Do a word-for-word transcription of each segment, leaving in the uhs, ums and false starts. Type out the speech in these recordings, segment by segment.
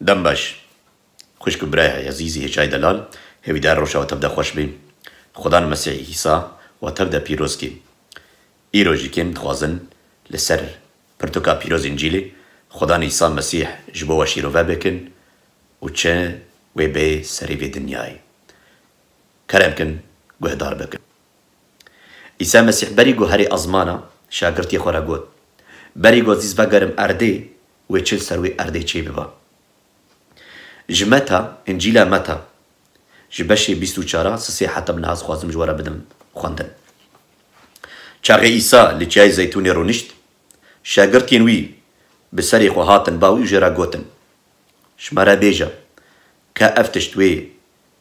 Dem baş. Xwişk û birayê ezîzî hêjayî delal, hêvîdar roja we tev de xweş bê. Xudan Mesîh Îsa we tev de pîroz kê. Îro jî kêm dixwazin li ser pirtûka pîroz Încîlê Xudan Îsa Mesîh ji bo we şîrove bikin û çi wê bê serê vê dinyayê. Kerem kin, guhdar bikin. Îsa Mesîh berî ku herê ezmana, şagirtiyê xwe re got, berî ku ez vegerim erdê, wê çi li ser wê erdê çêbiba. Ji Meta, Încîla Meta, ji beşê bîst û çar a sisê heta bi niha ez xwazim ji we re bidim xwendin. Çaxê Îsa li Çiyayê Zeytûnê rûnişt, şagirtiyên wî bi serê xwe hatin ba wî û jê re gotin, ji me re bêje, ka ev tişt wê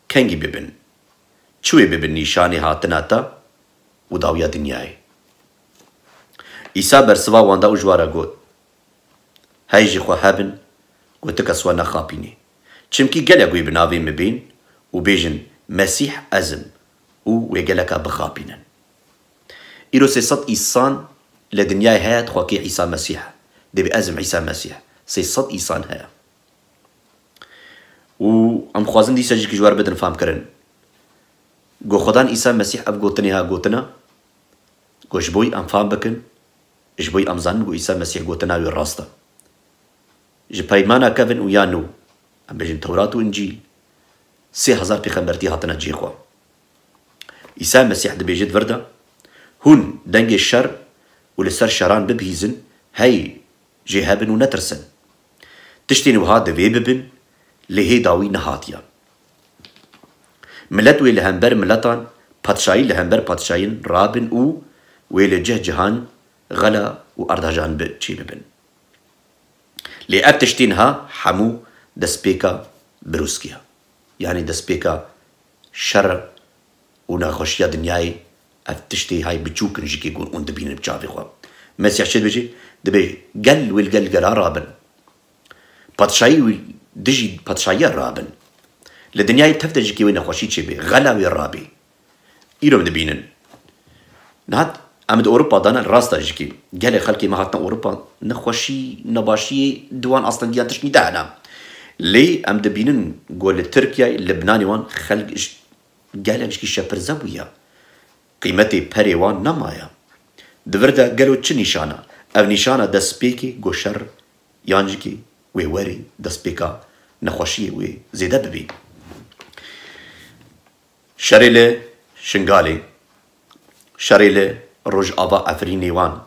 kengî bibin? Çi wê bibin nîşanê hatina te û dawiya dinyayê? Îsa bersiva wan da û ji wan re got, hey ji xwe hebin, ku ti kes we nexapînê. Çimkî gelek wê bi navê min bên û bêjin, Mesîh ez im û wê geleka bixapînin. Îro sê sed îsan li dinyayê heye, dixwe kê Îsa Mesîh e. Dibê ez im Îsa Mesîh. Sê sed îsan heye. Û em xwazin dîsa jî ji we re bidin famkirin. Ku Xudan Îsa Mesîh ev gotinê ha gotina, ku ji bo em fam bikin, ji bo em zanin ku Îsa Mesîh gotina wî rast e. Ji Peymana Kevin û ya Nû, em bêjin Tewrat û Încîl, sê hezar pêxembertî hatine cihê xwe. Îsa Mesîh dibêje di vir de, hûn dengê şer û li ser şeran bibihîzin, hey jê hebin û netirsin. Tiştên wiha divê bibin, lê hê dawî nehatiye. Milet wê li hember miletan, padşayî li hember padşayîn rabin û wê li cih cihan xela û ardajan bi çêbibin. Lê ev tiştên ha hemû destpêka birûskiya. Yanî destpêka şer û nexweşiya dinyayê, ev tiştê hay biçûk in ji kê ku hûn dibînin bi çavê xwe. Mesîh çi dibêje? Dibê gel wê li gel gela rabin. Padşayî wî dijî padşahiya rabin. Li dinyayê tev de ji kê wê nexweşî çêbê, xela wê rabê. Îro em dibînin. Niha em di Ewropa de ne, rast e jikî. Gelek xelkê me hatine Ewropa, nexweşî, nebaşiyê di wan astengiyan tiştî de hene. Lê em dibînin ku li Tirkiyeyê, Libnanê wan xelk ji, gelek jikî şepirze bûye. Qîmetê perê wan nemaye. Di vir de gelo çi nîşan e? Ev nîşan e destpêkê ku şer yan jikî wê werê destpêka nexweşiyê wê zêde bibî. Şerê li Şingalê, şerê li Rojava Efrînê wan,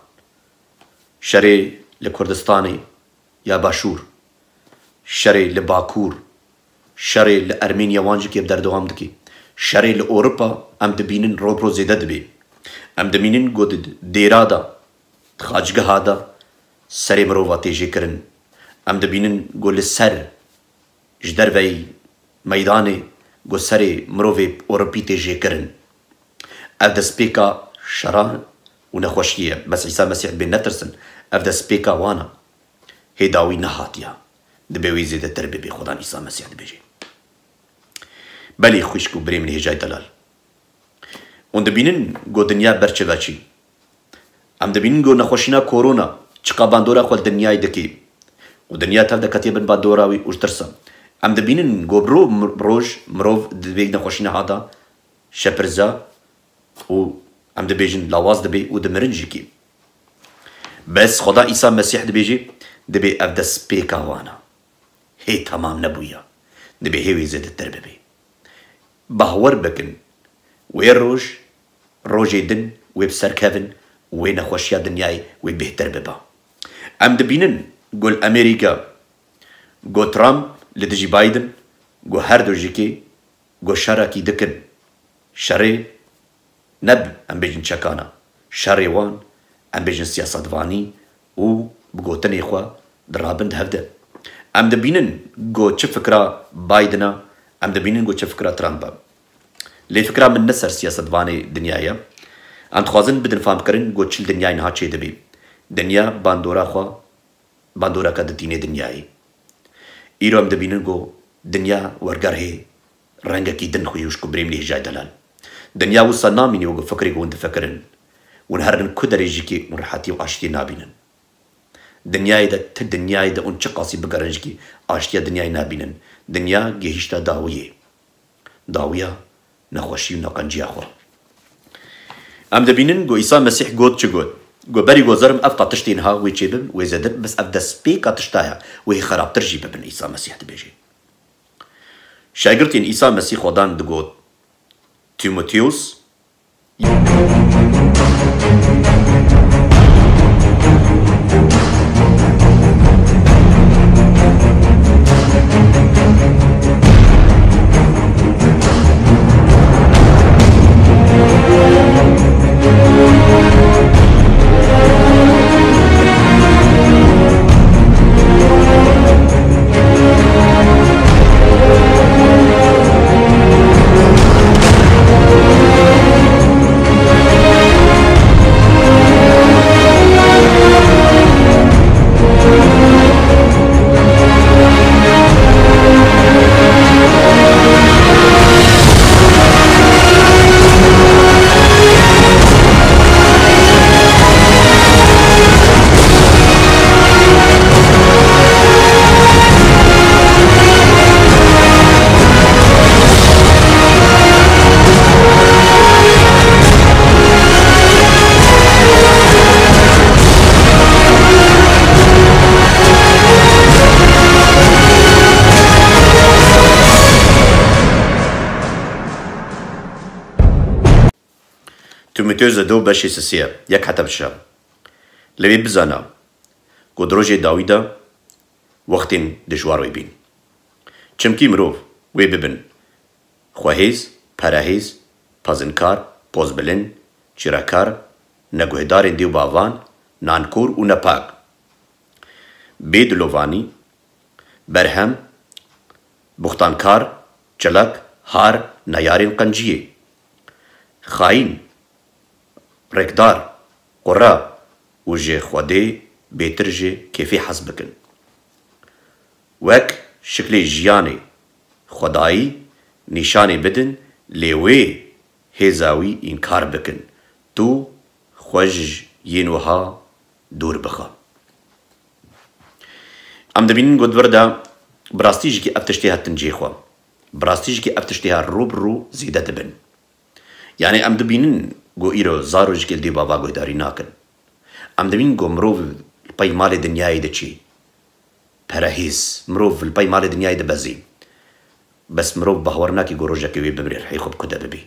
şerê li Kurdistanê ya Başûr, şerê li Bakûr, şerê li Ermêniya wan jî kê berdewam dike. Şerê li Ewropa em dibînin roj bi roj zêde dibe. Em dibînin ku di dêra de, di xaçgeha de serê mirova tê jêkirin. Em dibînin ku li ser ji derveyî meydanê ku serê mirovê Ewropî tê jêkirin. Ev destpêka şeran û nexweşiyê ye. Bes Îsa Mesîh dibê netirsin. Ev destpêka wan e. Hê dawî nehatiye. Dibê wî zêdetir bibê, Xudan Îsa Mesîh dibêje. Belê xwişk û birê min hêjayî delal. Hûn dibînin ku dinya ber çi veçî. Em dibînin ku nexweşîna korona çiqa bandora xwe li dinyayê dikê û dinya tev de ketiye bin bandora wî û tirsa. Em dibînin ku bi ro-, roj mirov di vê nexweşîna hada şepirza û em dibêjin lawaz dibe û dimirin jî kî. Bes Xweda Îsa Mesîh dibêje, dibê ev destpêka wan e. Hê temam nebûye. Dibê hê wê zêdetir bibe. Bawer bikin, wê roj, rojê din wê bi ser kevin û wê nexweşiya dinyayê wê bêhtir biba. Em dibînin ku li Amerîka, ku Trump li dijî Biden, ku her du jikê, ku şerekî dikin. Şerê ne bi, em bêjin çekana. Şerê wan, em bêjin siyasetvanî û bi gotinê xwe dirabin di hev de. Em dibînin ku çi fikra Bidena, em dibînin ku çi fikra Trump e. Lê fikra min ne ser siyasetvanê dinyayê ye. Em dixwazin bidin famkirin ku çi li dinyayê niha çêdibê. Dinya bandora xwe bandoreke ditînê dinyayê. Îro em dibînin ku dinya wergerhê rengekî din xwî û ji ku birê min hêjayî delal. Dinya wisa namîne wek fikrê ku hûn difikirin. Hûn herin ku derê jî kê hûn rehetî û aştiyê nabînin. Dinyayê de, ti dinyayê de hûn çiqasî bigerin jikî aştiya dinyayê nabînin. Dinya gihîşte dawiyê. Dawiya nexweşî û neqenciya xwe. Em dibînin ku Îsa Mesîh got çi got? Got, berî ku zerim ev qatiştên ha wê çêbin, wê zêde bibin, bes ev destpêka tişta ye, wê xerabtir jî bibin, Îsa Mesîh dibêje. Şagirtên Îsa Mesîh Xwedan digot, Tîmoteos, Timoteos de do beşê sisê ye, yek heta bi şeş. Lê wê bizana ku di rojê dawî de wextên dijwar wê bîn. Çimkî mirov wê bibin xwehêz, perehêz, pezinkar, pozbilind, çîrekar, neguhdarên dê û bavan, nankor û nepak. Bê dilovanî, berhem, buxtankar, çilak, har, neyarên qenciyê, xayîn, rêkdar, qura û ji Xwedê bêtir ji kêfê hez bikin. Wek şiklê jiyanê xwedayî nîşanê bidin, lê wê hêza wî înkar bikin. Tu xwe ji yên wiha dûr bixe. Em dibînin ku di vir de bi rastî jikî ev tiştê hetin cihê xwe. Bi rastî jikî ev tiştê her rû bi rû zêde dibin. Yanî em dibînin ku îro zarok jikê li dê bava guhdarî nakin. Em dibînin ku mirov li pey malê dinyayê diçî. Perehîz, mirov li pey malê dinyayê dibezî. Bes mirov bawer nake ku rojekê wê bimrê rihê xwe bi ku de bibî.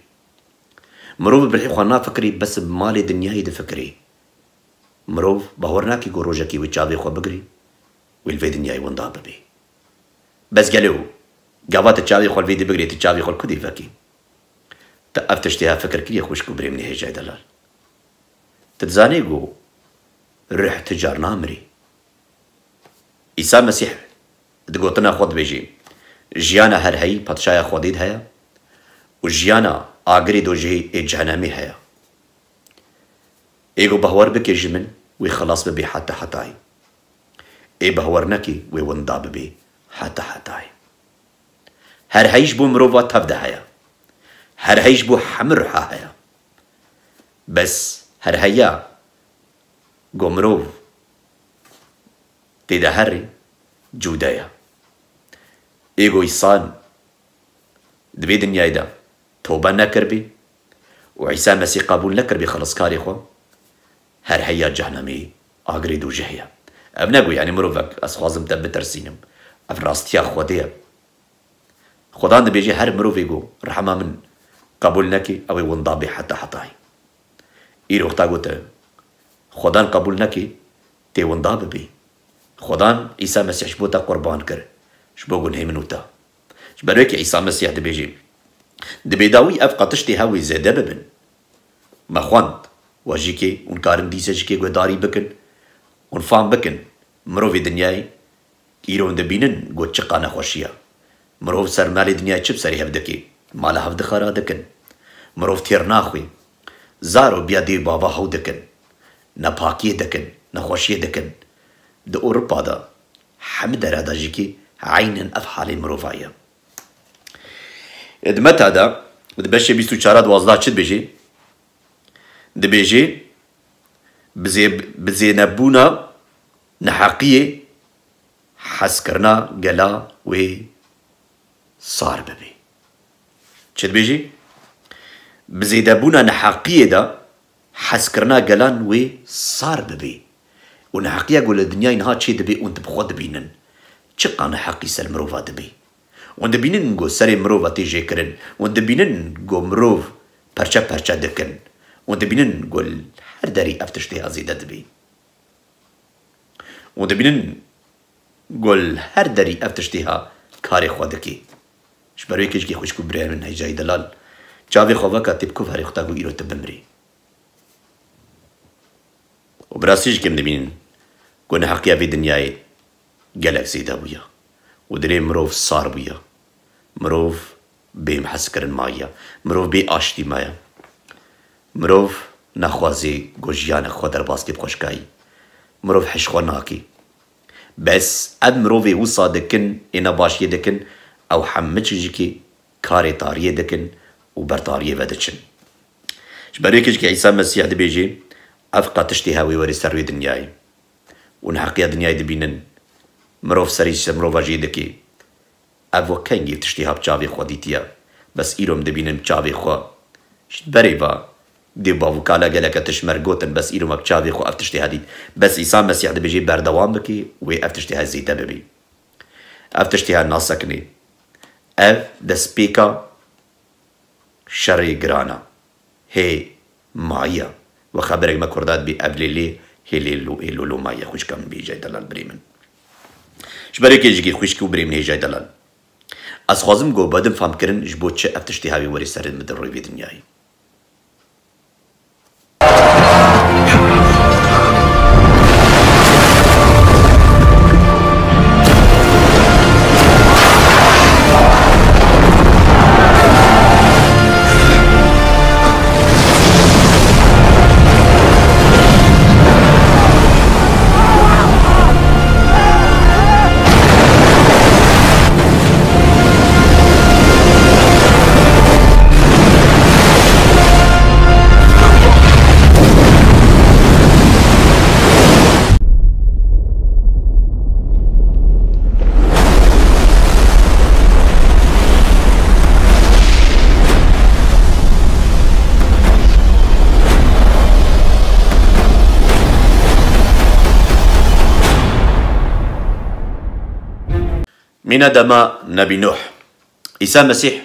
Mirov bi rihê xwe nafikirî, bes bi malê dinyayê difikirî. Mirov bawer nake ku rojekê wê çavê xwe bigirî, wê li vê dinyayê winda bibî. Bes gelo, gava tu çavê xwe li vê dibigirê, tu çavê xwe li ku dê vekî? Tu ev tiştê ha fikir kiriye xwişk û birê min ê hêjayê delal? Tu dizanî ku rih tu car namirî. Îsa Mesîh di gotina xwe dibêjî, jiyana herheyî padşaya Xwedê de heye û jiyana agirê dojehê ê cehenemê heye. Ê ku bawer bike ji min, wê xilas bibe heta hetayî. Ê bawer neke, wê winda bibe heta hetayî. Herheyî ji bo mirova tev de heye. Herheyî ji bo hemû riha heye. Bes herheya ku mirov tê de herê, cude ye. Ê ku însan di vê dinyayê de tobe nekiribî û Îsa Mesîh qebûl nekiribî xelaskarê xwe, herheya cehnemê, agirê dojehê ye. Ev ne ku, yanî, mirovek, ez xwazim te bitirsînim. Ev rastiya Xwedê ye. Xudan dibêje, her mirovê ku rehma min qebûl neke, ew ê winda bê heta hetayî. Îro wexta ku te Xudan qebûl neke, tê winda bibî. Xudan Îsa Mesîh ji bo te qurban kir, ji bo gunhê min û te. Ji ber wê ke Îsa Mesîh dibêje, di bêdawî ev qatiştê hev wê zêde bibin. Me xwend, we jî kê hûn karin dîse jî kê guhdarî bikin, hûn fam bikin, mirovê dinyayê îro hûn dibînin ku çiqa nexweşiya. Mirov ser malê dinyayê çi bi serê hev dike? Mala hev dixera dikin. Mirov têr naxwî. Zaro biya dê bava hew dikin. Nepakiyê dikin, nexweşiyê dikin. Di Ewropa de, hemî dera de jî kê eynen ev halê mirova ye. Di Meta de, di beşê bîst û çar a duwazdeh çi dibêjê? Dibêjê, bi zê-, bi zênebûna neheqiyê hezkirina gela wê sar bibê. Çi dibêjî? Bi zêdebûna neheqiyê de hezkirina gelan wê sar bibê. Û neheqiya ku li dinyayê niha çê dibê û tu bi xwe dibînin, çiqa neheqî ser mirova dibê. Hûn dibînin ku serê mirova tê jêkirin. Hûn dibînin ku mirov perçe perçe dikin. Hûn dibînin ku li her derî ev tiştê zêde dibê. Hûn dibînin ku li her derî ev tiştê ha karê xwe dikê. Ji ber wê kişkî xwişk û birayê min hêjayî delal, çavê xwe veke tê bi ku herê xwe ta ku îro tu bimrî. Û bi rastî jî kêm dibînin ku neheqiya vê dinyayê gelek zêde bûye û dilê mirov sar bûye. Mirov bê hezkirin maye. Mirov bê aştî maye. Mirov naxwazê ku jiyanek xwe derbas kê bi xweşkayî. Mirov hiş xwe nakê. Bes ev mirovê wisa dikin, ê nebaşiyê dikin, ew hemû çi jikê karê tariyê dikin û ber tariyê ve diçin. Ji ber wê kişkî Îsa Mesîh dibêjê, ev qe tiştê hewê werê ser wê dinyayê. Û neheqiya dinyayê dibînin. Mirov serî ji mirova jê dikê. Ev wek kengî tiştê ha bi çavê xwe dîtiye. Bes îro em dibînin bi çavê xwe. Ji berê ve dê bav û kala geleke tişt me re gotin, bes îro me bi çavê xwe ev tiştê ha dît. Bes Îsa Mesîh dibêje berdewam bike, wê ev tiştê ha zêde bibî. Ev tiştê ha nasekinê. Ev destpêka şerê giran e. Hê maye. We xeberek me kurda dibê ev lê lê hê lê lo ê lo lo maye xwişka min bêjay delal birê min. Ji ber wê kê jikê xwişk û birê min hêjay delal. Ez xwazim ku bedin fam kirin ji bo çi ev tiştê hevê werê ser min di rûyê vê dinyayê. Mîna dema Nebî Nuh. Îsa Mesîh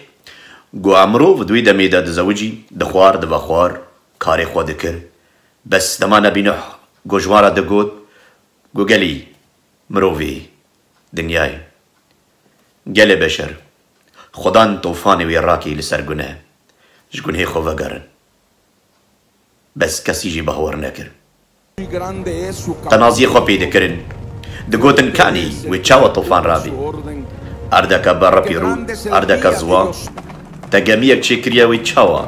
got, mirov di wî demê de dizewicî, dixwar, divexwar, karê xwe dikir. Bes dema Nebî Nuh got, ji wan re digot, got, gelî mirovê dinyayê, gelê beşer, Xudan tofanê wê rakî li ser guneh, ji gunhê xwe vegerin. Bes kesî jî bahwer nekir. Tenaziyê xwe pê dikirin. Digotin, kanî wê çawa tofan rabî? Erdeke berre pîrû, erdeke ziwa, te gemiyek çêkiriye wê çawa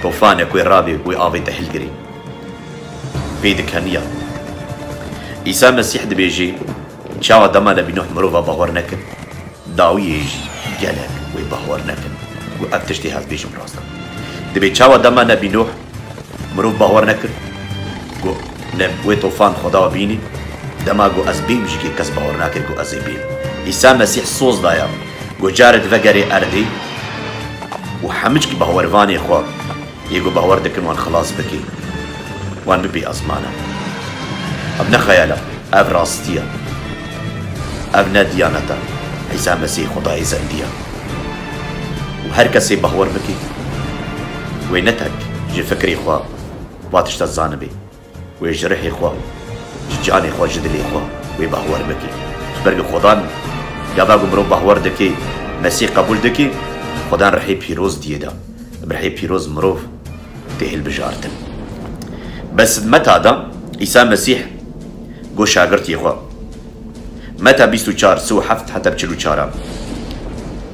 tofanek wê rabê wê avê te hilgirî? Pê dikeniya. Îsa Mesîh dibêjê, çawa dema Nebî Nuh mirova bahwer nekir, dawiyê jî gelek wê bahwer nekin ku ev tiştê ez bêjim rast e. Dibê çawa dema Nebî Nuh mirov bahwer nekir ku ne wê tofan Xweda bînî, dema ku ez bêm jî kê kes bahwer nakir ku ez ê bêm. Îsa Mesîh soz daya ku carê divegerê erdê û hemû çikî bahwervanê xwe yê ku bahwer dikin wan xilas bikî, wan bibî ezmana. Ev ne xeyal e, ev rastî ye. Ev ne diyanet e. Îsa Mesîh Xwedayê zendî ye. Û her kesê bahwer bikî, wê ne tek ji fikrê xwe va tişta zanibê. Wê ji rihê xwe, ji canê xwe, ji dilê xwe wê bahwer bike. Ji ber ku Xudan gava ku mirov bahwer dike, Mesîh qebûl dike, Xudan rihê pîroz diyê de. Bi rihê pîroz mirov tê hilbijartin. Bes Meta de Îsa Mesîh got şagirtiyê xwe. Meta bîst û çar, si û heft heta çil û çar.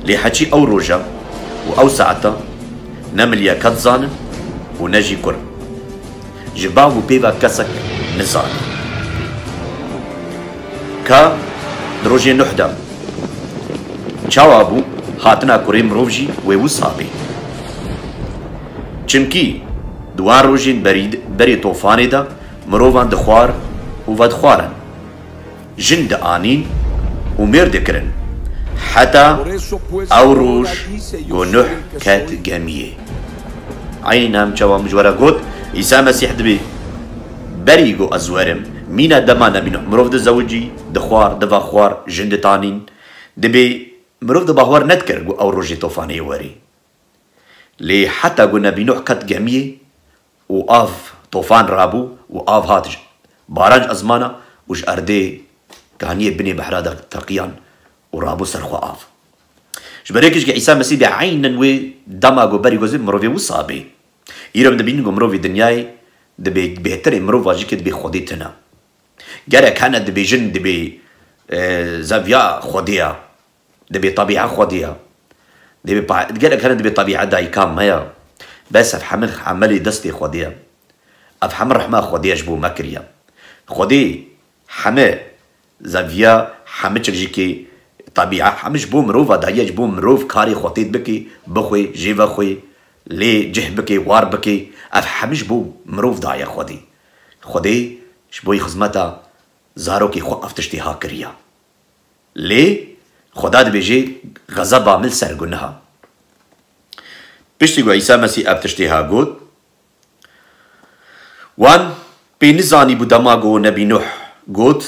Lê heçî ew roja û ew saeta ne miliyek dizanin û ne jî kur. Ji bav û pê ve kesek nizane. Ka di rojê Nuh de çawa bû, hatina kurê mirov jî wê wisa bê. Çimkî di wan rojên berî, berê tofanê de mirovan dixwar û vedixwarin. Jin dianîn û mêr dikirin. Heta ew roj ku Nuh ket gemiyê. Eynî niha çawa min ji we re got, Îsa Mesîh dibê, berî ku ez werim, mîna dema Nebî Nuh mirov dizewicî, dixwar, diva xwar, jin ditanîn, dibê mirov di bawer nedikir ku ew rojê tofanê werê. Lê heta ku Nebî Nuh ket gemiyê û av tofan rabû û av hat ji baran ji ezmana û ji erdê kaniyê binê behra de teqiyan û rabû ser xwe av. Ji ber hêkî jî Îsa Mesîh bê eynen wê dema ku berî ku zê mirovê wisa bê. Îro em dibînin ku mirovê dinyayê dibê bêhtirê mirova jî ke dibê Xwedê tune. Gerek hene dibêjin dibê, e, zeviya Xwedê ya. Dibê tebîa Xwedê ya. Dibê pa-, gerek hene dibê tebîa dayika me ya. Bes ev heme emelê destê Xwedê ye. Ev heme rehma Xwedê ye ji bo me kiriye. Xwedê heme zeviya, heme çik jî kê tebîa, heme ji bo mirova daye, ji bo mirov karê xwe têt bike, bixwe, jê vexwe, lê cih bike, war bike. Ev heme ji bo mirov daye Xwedê. Xwedê ji bo xizmeta zarokê xwe ev tiştê ha kiriye. Lê Xweda dibêje, xezeba min li ser guneha. Piştî ku Îsa Mesîh ev tiştê ha got, wan pê nizanîbû dema ku Nebî Nuh got,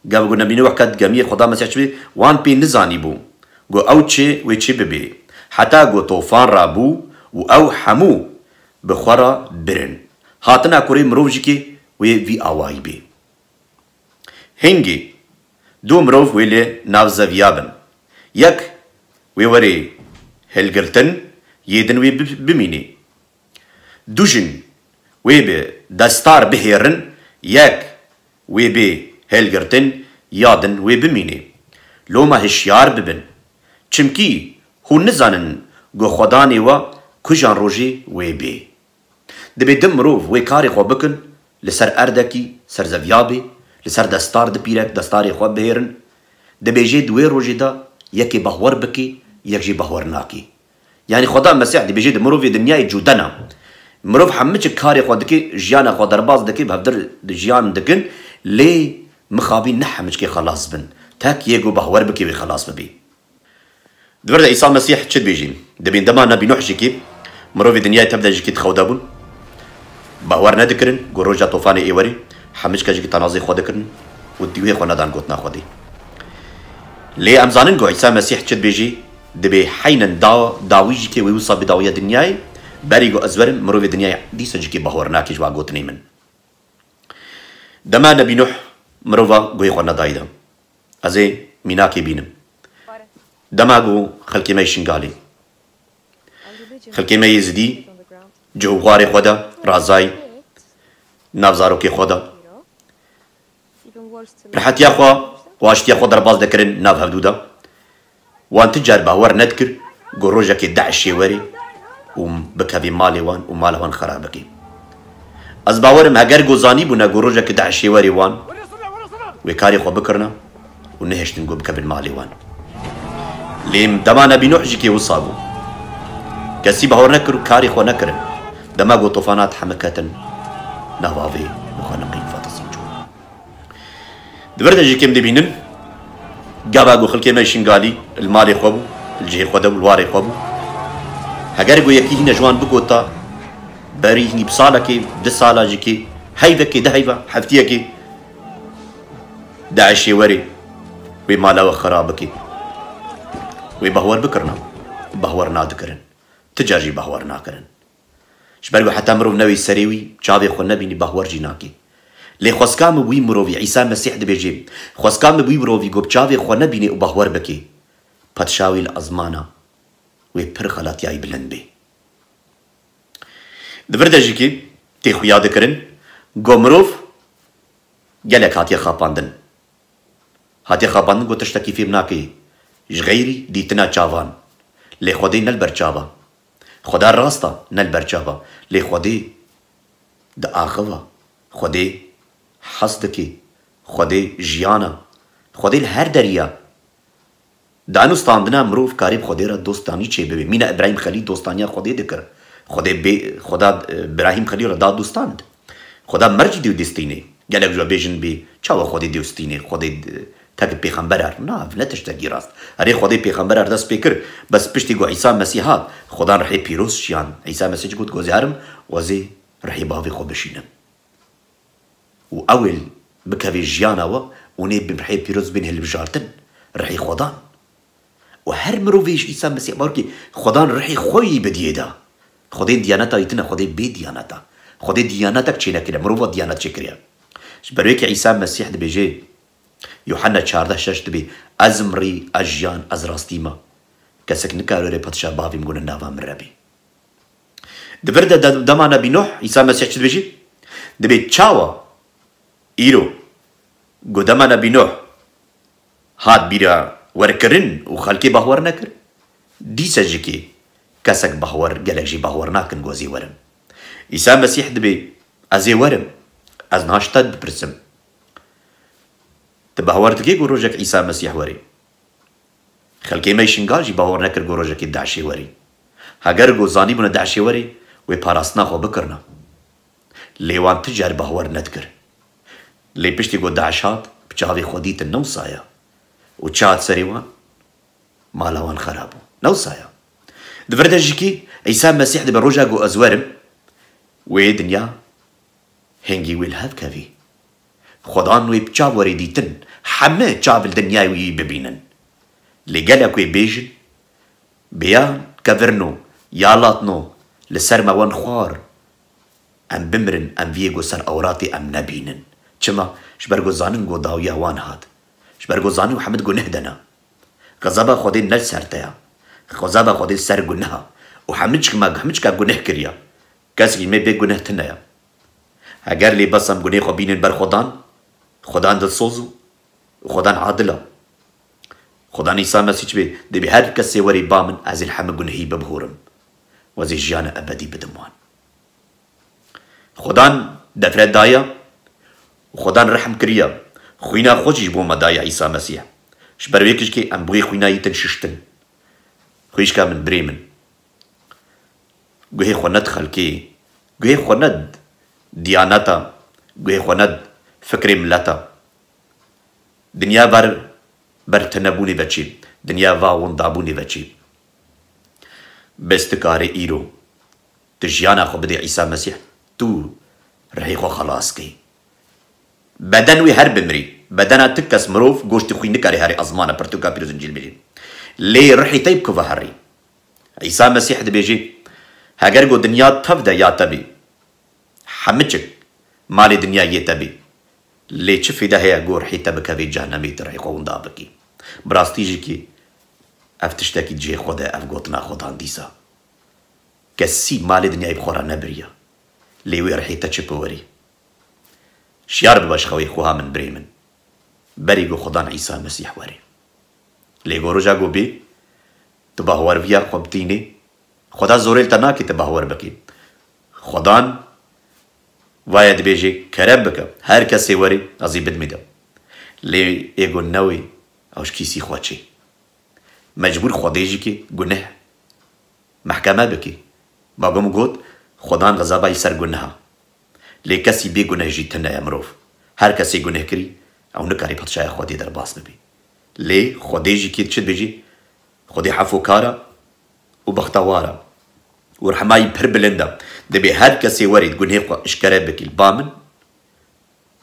gava ku Nebî Nuh ket gemiyê Xweda Mesîh çi bê, wan pê nizanîbû ku ew çi wê çi bibê. Heta ku tofan rabû û ew hemû bi xwe re birin. Hatina kurê mirov jî kê wê vî awayî bê. Hingî du mirov wê li nav zeviya bin. Yek wê werê hilgirtin, yê din wê bi-, bimînê. Du jin wê bi destar bihêrin, yek wê bê hilgirtin, ya din wê bimînê. Loma hişyar bibin. Çimkî hûn nizanin ku Xwedanê we kujan rojê wê bê. Dibê di mirov wê karê xwe bikin, li ser erdekî, ser zeviya bê, li ser destar di pîrek, destarê xwe bihêrin. Dibêjê di wê rojê de yekê bahwer bike, yek jî bahwer nake. Yanî Xweda Mesîh dibêje di mirovê dinyayê cude ne. Mirov hemû çi karê xwe dike, jiyana xwe derbas dike, bi hevdir jiyan dikin, lê mixabî ne hemû çikê xelas bin. Tek yê ku bahwer bike wê xelas bibî. Di vir de Îsa Mesîh çi dibêjî? Dibîn dema Nebî Nuh jî kî, mirovê dinyayê tev de jî kî di xew de bûn. Bawer nedikirin ku roja tofanê ê werê, hemû çike jî kî tenazê xwe dikirin û dîwê xwe nedan gotina Xwedê. Lê em zanin ku Îsa Mesîh çi dibêjî, dibê heynin da, dawî jî kê wê wisa bi dawiya dinyayê, berî ku ez werim, mirovê dinyayê dîsa jî kê bawer nake ji wa gotinê min. Dema Nebî Nuh mirova guhê xwe nedayî de. Ez ê mînakê bînim. Dema ku xelkê me yê Şingalê, xelkê me yê Zidî, cih û xwarê xwe de razayî, nav zarokê xwe de, rehetiya xwe û aştiya xwe derbas dikirin nav hevdû de. Wan ti car bawer nedikir ku rojekê DAIŞê werê û bikevê malê wan û mala wan xera bike. Ez bawerim heger ku zanîbûne ku rojekê DAIŞê werê wan, wê karê xwe bikirine û nehiştin ku bikevin malê wan. Lê dema Nebî Nuh jî kê wisa bû. Kesî bawer nekir û karê xwe nekirin. Dema ku tofanat heme ketin nav avê û xwe neqîn fetisî çû. Di vir de jî kêm dibînin, gava ku xelkê me Şingalî li malê xwe bû, li cihê xwe de bû, li warê xwe bû. Heger ku yekî hîne ji wan bigota, berî hînî bi salekê, du sala jî kê, heyvekê, du heyva, heftiyekê, DAIŞê werê, wê mala we xera bike. Wê bahwer bikirina, bahwer nadikirin. Ti car jî bahwer nakirin. Ji ber ku heta mirov newê serê wî, çavê xwe nebînî, bahwer jî nakê. Lê xwezka min wî mirovî, Îsa Mesîh dibêje, xwezka min wî mirovî ku bi çavê xwe nebînê û bahwer bike, padşawî li ezmana wê pir xelatiyayî bilind bê. Di vir de jî kî tê xuya dikirin, ku mirov gelek hatiye xapandin. Hatiye xapandin ku tiştekî fêm nake ji xeyrî dîtina çavan. Lê Xwedê ne li ber çav e. Xweda rast e, ne li ber çav e. Lê Xwedê diaxive. Xwedê hez dike. Xwedê jiyan e. Xwedê li her derî ye. Di enû standina mirov karê bi Xwedê re dostanî çêbibe. Mîna Îbrahîm Xelîl dostaniya Xwedê dikir. Xwedê bê, Xweda, e, Îbrahîm Xelîl re da dostand. Xweda mercî dê destînê. Gelek ji we bêjin bê, çawa Xwedê dê stînê? Xwedê, e, Pek pêxember er. Na, ev ne tiştekî rast. Erê Xwedê pêxember er dest pê kir, bes piştî ku Îsa Mesîh hat, Xwedan rihê pîroz şiyan. Îsa Mesîh jî got, "Ku ez ê herim, ez ê rihê bavê xwe bişînim." Û ew ê bikevê jiyana we û nê bi rihê pîroz bên hilbijartin, rihê Xwedan. Û her mirovê ji Îsa Mesîh bawer kê, Xwedan rihê xwe yî bidiyê da. Xwedê diyaneta yî tine, Xwedê bê diyaneta. Xwedê diyanetek çênekiriye, mirova diyanet çêkiriye. Ji ber wê kê Îsa Mesîh dibêje, Yuhanna çardeh şeş dibê, "Ez im rî, ez jiyan, ez rastî me. Kesek nikare were padşa bavê min ku ne nava min re bê." Di vir de, de, dema Nebî Nuh, Îsa Mesîh çi dibêjî? Dibê çawa îro ku dema Nebî Nuh hat bîra werkirin û xelkê bahwer nekir, dîse jikê kesek bahwer, gelek jî bahwer nakin ku ez ê werim. Îsa Mesîh dibê, "Ez ê werim, ez niha ji te dipirsim. Tu bahwer dikî ku rojek Îsa Mesîh werê?" Xelkê me yî Şingal jî bawer nekir ku rojekê DAIŞê werê. Heger ku zanîbûne DAIŞê werê, wê parastina xwe bikirina. Lê wan ti car bawer nedikir. Lê piştî ku DAIŞ hat, bi çavê xwe dîtin, ne wisa ye. Û çi hat serê wan? Mala wan xera bû. Ne wisa ye. Di vir de jikî Îsa Mesîh dibe roja ku ez werim, wê dinya hingî wê li hev kevî. Xwedan wê bi çav werê dîtin, heme çav li dinyayê wî bibînin. Lê gelek wê bêjin, bêyan kevirno, ya latno, li ser me wen xwar. Em bimirin, em viyê ku ser ewratê em nebînin. Çima? Ji ber ku zanin ku dawiya wan hat. Ji ber ku zanin û hemid guneh dene. Xezaba Xwedê ne li ser te ya. Xezaba Xwedê li ser guneha. Û hemiçkima, hemiçka guneh kiriya. Kesekî me bê guneh tune ya. Heger lê bes em gunê xwe bînin ber Xwedan, Xwedan dilsoz û Xwedan adil e. Xwedan Îsa Mesîh çi bê, dibê her kesê werê ba min, ez ê li hemî gunehî bibihûrim. Û ez ê jiyana ebedî bidim wan. Xwedan defre daye û Xwedan rehm kiriye. Xwîna xwe jî ji bo me daye Îsa Mesîh. Ji ber wê kişkê em bi wê xwîna yî tin şiştin. Xwişka min, birê min. Guhê xwe ned xelkê. Guhê xwe ned diyaneta. Guhê xwe ned fikrê mileta. Dinya ver ber tinebûnê ve çê. Dinya va windabûnê ve çê. Bes tu karê îro tu jiyana xwe bidê Îsa Mesîh, tu rihê xwe xelas kê. Beden wê her bimirî. Bedena tu kes mirov, goştê xwîn nikarê herê ezmana pirtûka pîroz Încîl bêjê. Lê rihê te yê bi ku ve herî? Îsa Mesîh dibêjê, heger ku dinya tev de ya te bê, hemiçik malê dinya yê te bê. Lê çi fêde heye ku rihê te bikevê cehennemê, tu rihê xwe winda bikî? Bi rastî jî kî ev tiştekî cihê xwe de, ev gotina Xwedan dîsa. Kesî malê dinyayê bi xwe re nebiriye. Lê wê rihê te çi biwerî? Şiyar bibe ji xewê xweha min, birê min. Berî ku Xudan Îsa Mesîh werê. Lê ku roja ku bê, tu bahwerviya xwe bitînê, Xuda zorê li te nakê tu bahwer bikî. Xudan vaye dibêjê, kerem bike, her kesê werê, ez ê bidimê de. Lê ê ku newê, ew ji kîsî xwe çê. Mecbûr Xwedê jî kê guneh mehkeme bikî. Ma ku min got, Xudan xezaba yî ser guneha. Lê kesî bê guneh jî tune ye mirov. Her kesê guneh kirî, ew nikarî padşaya Xwedê derbas bibî. Lê Xwedê jî kê çi dibêjî? Xwedê hefokar e û bextewar e. Û rehma yî pir bilind e. Dibê her kesê werî gunhê xwe eşkere bikî li ba min,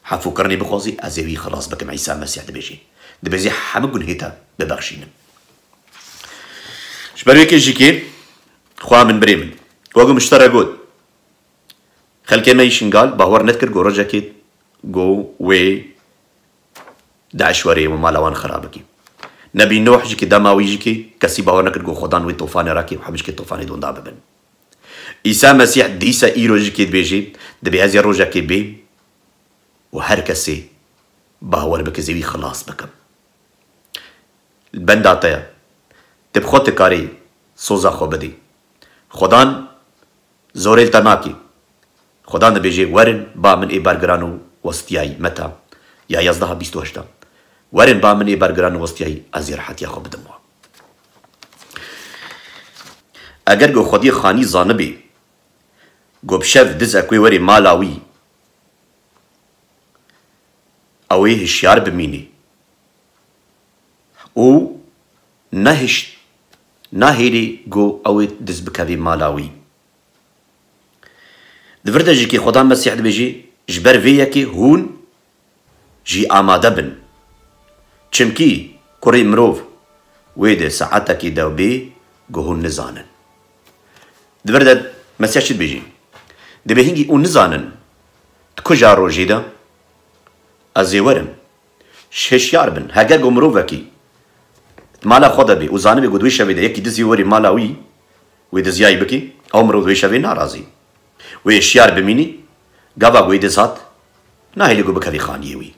hefûkirinê bixwazî, ez ê wî xilas bikim, Îsa Mesîh dibêjê. Dibê ez ê hemû gunhê te bibexşînim. Ji ber wê kê jî kê, xweha min birê min. Wek min ji te re got, xelkê me yî Şingal bawer nedikir ku rojekê ku wê DAIŞ werê û mala wan xera bikî. Nebî Nuh jî kê dema wî jî kê kesî bawer nekir ku Xudan wê tofanê rakê û hemî ji kê tofanê donda bibin. Îsa Mesîh dîse îro jî kê dibêjê, dibê ez ê rojekê bêm û her kesê bawer bike, ez ê wî xilas bikim. Li benda te ye. Tu bi xwe dikarî soza xwe bidî. Xudan zorê li te nakê. Xudan dibêjê, werin ba min ê bergiran û westiyayî, Meta ya yazdeh bîst û heşt. Werin ba min ê bergiran û westiyayî, ez ê rehetiya xwe bidim we. Eger ku Xwediyê xanî zanibê, ku bi şev dizek wê werê mala wî, ew ê hişyar bimînî. û nehişt, nahêlî ku ew ê dest bikevî mala wî. Di vir de jî kê Xweda Mesîh dibêjî, ji ber vê yekê hûn jî amade bin. Çimkî kurê mirov wê di saetekî de bê ku hûn nizanin. Di vir de Mesîh çi dibêjî? Dibê hingî hûn nizanin, di kuja rojê de ez ê werim. Hişyar bin. Heger ku mirovekî di mala xwe de bê û zanibê ku di wê şevê de yekî dizî werî mala wî, wê diziyayî bikî, ew mirov di wê şevê narazî. Wê hişyar bimînî, gava ku wê diz hat, nahêlî ku bikevî xaniyê wî.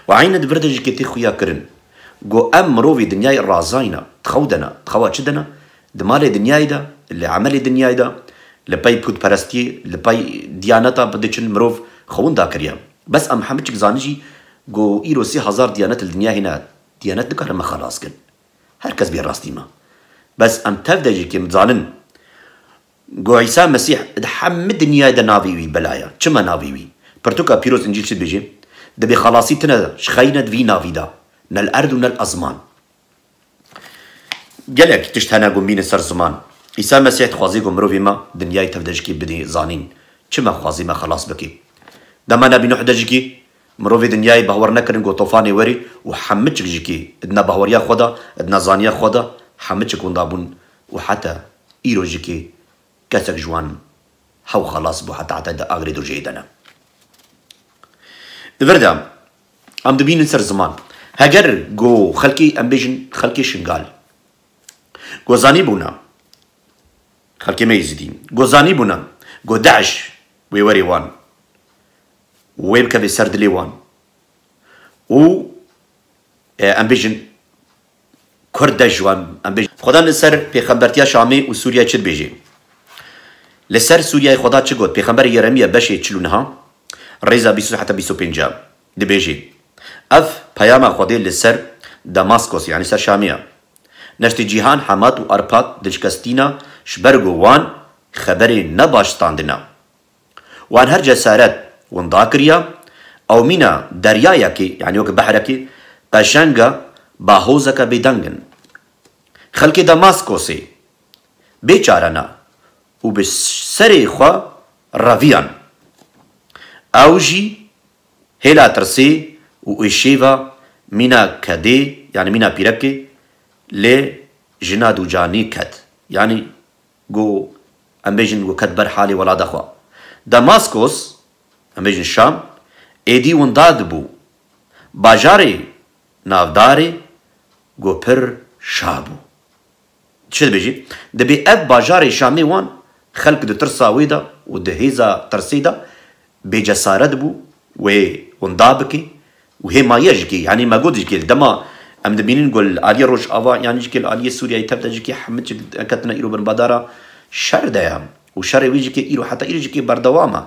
Û eyne di vir de jî kê tê xuya kirin. Ku em mirovî dinyayê razayna, di xew de ne, di xewa çi de ne, di malê dinyayê de, li emelê dinyayê de, li pey pûtperestiyê, li pey diyaneta bi diçin mirov xewin dakiriye. Bes em hemiçik zanin jî ku îro sê hezar diyanet li dinya hene, diyanet nikare me xelas kin. Her kes bê rastî me. Bes em tev de jî kê em zanin ku Îsa Mesîh di hemî dinyayê de navê wî bela ye. Çima navê wî? Pirtûka pîroz Încîl çi dibêje? Dibê xelasî tine ji xeyne di vî navî de. Ne li erd û ne li ezman. Gelek tişt hene ku bînin ser ziman. Îsa Mesîh dixwazî ku mirovê me dinyayê tev de jikê bidê zanîn. Çima dixwazî me xelas bikê? Dema Nebî Nuh de jikê mirovê dinyayê bawer nekirin ku tofanê werê û hemiçik jikê di nebahweriya xwe de, di nezaniya xwe de hemiçik winda bûn û heta îro jikê kesek ji wan hew xelas bû heta heta di agirê dirjeyê de ne. Di vir de em dibînin ser ziman. Heger ku xelkê, em bêjin xelkê Şingal, ku zanîbûna, xelkê me Êzidî, ku zanîbûna, ku DAIŞ wê werê wan, wê bikeve ser dilê wan û, e, em bêjin, Kurd de ji wan, em bêjin. Xweda li ser pêxembertiya Şamê û Sûriyeyê çi dibêje? Li ser Sûriyeyê Xweda çi got? Pêxemberê Yeremiya beşê çil û neh, rêza bîst û sê heta bîst û pênc dibêje, Ev peyama Xwedê li ser Damaskos, yanî ser Şamê ye. Neştê cîhan, Hemat û Arpat dilşikestîna, ji ber ku wan xeberê nebaş standina. Wan her cesaret winda kiriya, ew mîna deryayekê, yanî wek behrekê, qeşenga bahozeke bêdeng in. Xelkê Damaskosê bê çare ne û bi serê xwe reviyan. Ew jî hêla tirsê û êşêva mîna kedê, yanî mîna pîrekê, lê jina dûcanî ket. Yanî ku em bêjin ku ket ber halê welata xwe. Damaskos, em bêjin Şam, êdî winda dibû. Bajarê navdarê ku pir şa bû. Çi dibêjî? Dibê ev bajarê Şamê wan xelk di tirsa wê de û di hêza tirsê de bêcesaret bû, wê winda bike û hêmaye jikê, yanî me got jikê, li dema em dibînin ku li aliyê Rojava, yanî jikê li aliyê Sûriyeyê tev de jikê hemî çik ketine îro binbadara şer de ye û şerê wî jikê îro, heta îro jikê berdewam e.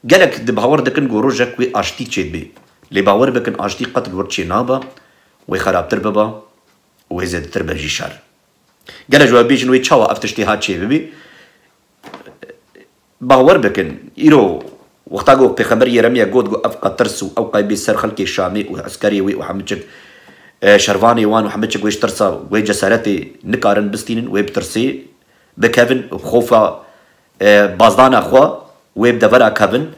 Gelek di bawer dikin ku rojek wê aştî çêdibe. Lê bawer bikin aştî qet li wir çê nabe, wê xerabtir bibe û wê zêdetir be jî şer. Gelek ji we bêjin wê çawa ev tiştê hat çêbibî? Bawer bikin, îro wexta ku Pêxember Yeremiya got ku ev qetirs û ew qeybê ser xelkê Şamê û eskerê wê û hemiçik, e, şervanê wan û hemiçik wê ji tirsa wê cesaretê nikarin bistînin, wê bi tirsê bikevin û bi xofa, e, bazdana xwe wê bi devera kevin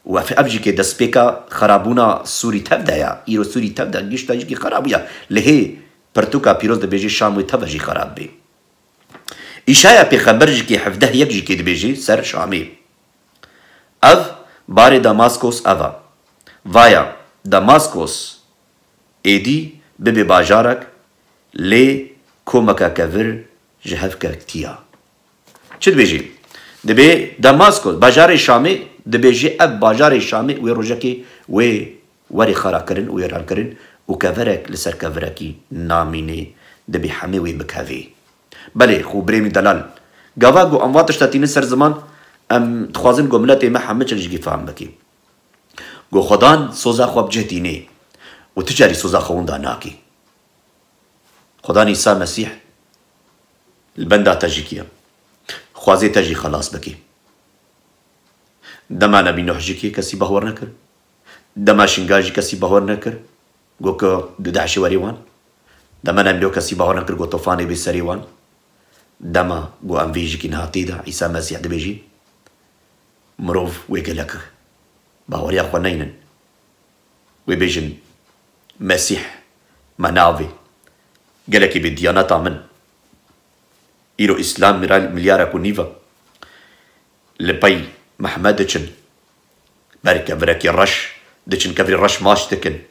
û ev, ev jî kê destpêka xerabûna Sûrî tev de ya. Îro Sûrî tev de gişta jî kê xerabûya. Lê hê pirtûka pîroz dibêje Şam wê tev e jî xerab bê. Îşaya pêxember jî kê hevdeh yek jî kê dibêje ser Şamê. Ev barê Damaskos ev e. Vaya, Damaskos êdî bibe bajarek, lê komeke kevir ji hev ketiya. Çi dibêje? Dibê Damaskos, bajarê Şamê, dibêje ev bajarê Şamê wê rojekê wê werê xarakirin û wêrankirin û keverek li ser kevirekî namîne, dibê hemê wê bikevê. Belê, xwe birêmî delal. Gava ku em va tişta tînin ser ziman, em dixwazin ku miletê me hemiçek jî fam bike. Ku Xudan soza xwe bi cih tînê û tu carî soza xwe winda nakî. Xudan Îsa Mesîh li benda te jî kiye. Xwazê te jî xelas bike. Dema Nebî Nuh jî kê kesî bawer nekir. Dema Şingal jî kesî bawer nekir. Got ku di dehşê werê wan. Dema em lo kesî bawer nekir ku tofanê bê serê wan, dema ku em vê jikî niha tê de, Îsa Mesîh dibêjî, mirov wê gelek baweriya xwe neynin. Wê bêjin, Mesîh me navê, gelekî bê diyaneta min. Îro Îslam miral-, milyarek û nîv e. Li pey Mehmed diçin. Ber kevirekî reş diçin, kevirî reş maç dikin.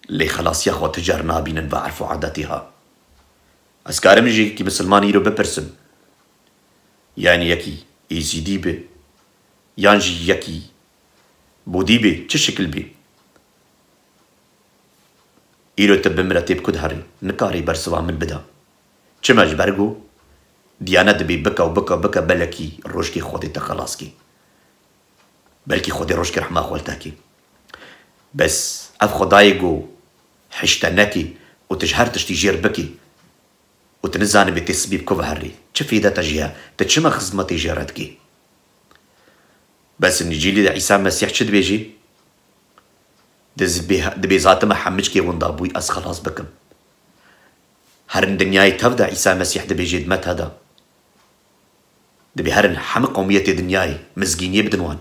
Lê xelasiya xwe tu car nabînin ve erf û adetê ha. Ez karim ji yekî misilmanî îro bipirsim. Yanî yekî êzîdî be, yan jî yekî bûdî be, çi şikil be. Îro tu bimire tê bi ku diherî, nikarî bersiva min bida. Çima? Ji ber ku diyanet dibê bike û bike û bike, belekî rojkê Xwedê te xelas kê. Belkî Xwedê rojkê rehma xwe li te kê. Bes ev Xwedayê ku hişte nekê û tu ji her tiştî jêr bikî û tu nizanibê tê sibê bi ku ve herî, çi fêde te jê ye? Tu çima xizmetê jê re dikî? Bes Încîlî de Îsa Mesîh çi dibêjî? Dibê, dibê zatime hemiçkê winda bûy ez xelas bikim. Herin dinyayê tev de Îsa Mesîh dibêjê dime te de. Dibê herin hemî qewmiyetê dinyayê mizgîniyê bidin wan.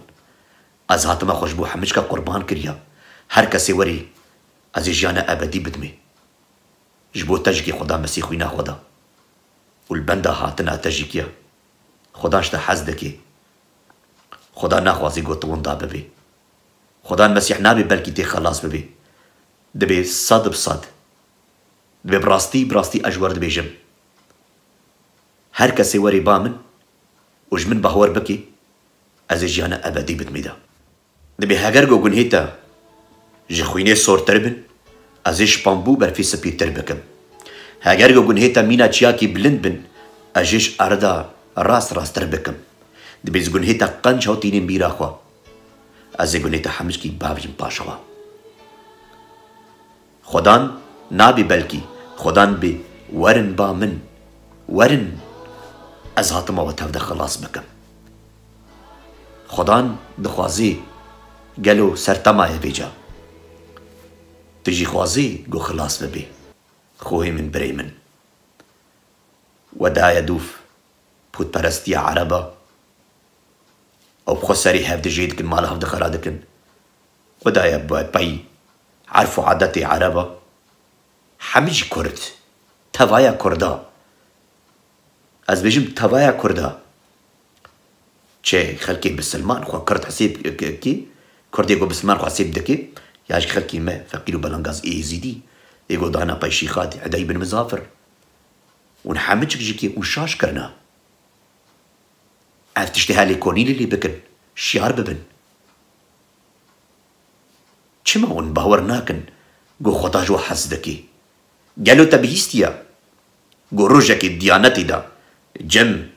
Ez hatime xwe ji bo hemiçka qurban kiriya. Her kesê werî ez ê jiyana ebedî bidimê. Ji bo te jikê Xweda Mesîh xwîna xwe da. Û li benda hatina te jikî ye. Xwedan ji te hez dike. Xwedan naxwazî ku tu winda bibî. Xwedan Mesîh nabê belkî tê xelas bibî. Dibê sed bi sed. Dibê bi rastî, bi rastî ez ji we re dibêjim. Her kesê werê ba min û ji min bawer bikî, ez ê jiyana ebedî bidimê de. Dibê heger ku gunhê te ji xwînê sortir bin, ez ê ji pambû berfî spîtir bikim. Heger ku gunhê te mîna çiyakî bilind bin, ez ê ji erda rast rastir bikim. Dibê ji gunhê te qenc hewtînên bîra xwe, ez ê gunhê te hemîşkî bavîm paş xwe. Xwedan nabê belkî, Xwedan bê, werin ba min, werin, ez hatime we tev de xilas bikim. Xwedan dixwazê, gelo ser te maye vêca? Tu jî xwazê ku xilas bibê? Xwehê min, birê min. We daye dûv pûtperestiya Ereba. Ew bi xwe serê hev dijê dikin, mala hev dixera dikin. We daye bi pey erf û adetê Ereba. Hemî jî Kurd. Tevaya Kurda. Ez bêjim tevaya Kurda. Çi xelkê bisilman xwe Kurd hesêb k-, kî? Kurdê ku bisilman xwe hesêb dike, ya jî xelkê me feqîr û belengaz êzîdî, ê ku dana pey şîxatî, edey bin mizafir. Hûn hemî çik jikê û şaş kirina. Ev tiştê helê konî lê lê bikin, şiyar bibin. Çima hûn bawer nakin ku Xweda ji we hez dike? Gelo te bihîstiye ku rojekê diyanetê de cem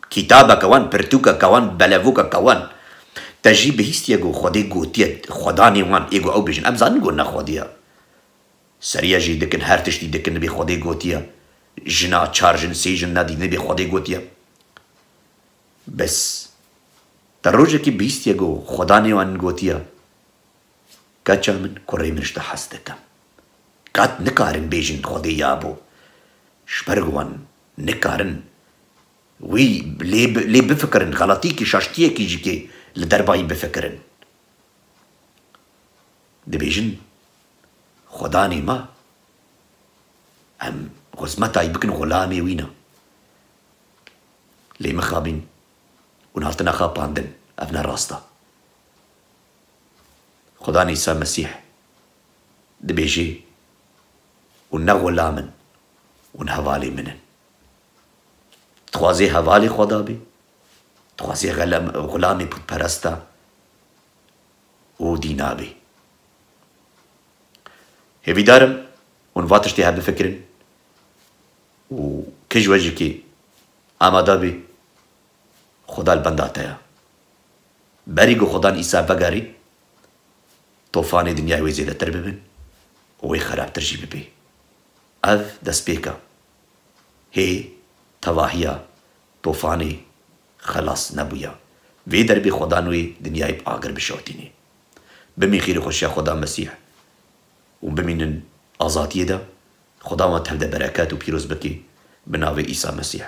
kitabeke wan, pirtûkeke wan, belevokeke wan, te jî bihîstiye ku Xwedê gotiye, Xwedanê wan ê ku ew bêjin, em zanin ku ne Xwedê ye. Seriya jî dikin, her tiştî dikin, nibê Xwedê gotiye. Jina çar jin, sê jin nedî, nibê Xwedê gotiye. Bes te rojekî bihîstiye ku Xwedanê wan gotiye, keça min, kurê min ji te hez dikim. Qet nikarin bêjin Xwedê ya bo. Ji ber ku wan nikarin wî lê bi-, lê bifikirin, xeletîkî, şaştiyekî jî kê li derbayî bifikirin. Dibêjin, Xwedanê me, em xizmetayî bikin xulamê wî ne. Lê mixabin hûn hatine xapandin, ev ne rast e. Xwedanê Îsa Mesîh dibêjê, hûn ne xulam in, hûn hevalê min in. Dixwazê hevalê Xweda bê, dixwazê xelam-, xulamê pûtperesta û dîna bê. Hêvîdar im hûn va tiştê hev bifikirin û kij we jikê amade bê, Xweda li benda te ye. Berî ku Xwedan Îsa vegerî, tofanê dinyayê wê zêdetir bibin û wê xerabtir jî bibê. Ev destpêk e. Hê tevahiya tofanê xelas nebûye. Vê derbê Xwedan wê dinyayê bi agir bişewtînê. Bimîn xêr û xweşiya Xweda Mesîh û bimînin azadiyê de. Xuda me tev de bereket û pîroz bike bi navê Îsa Mesîh.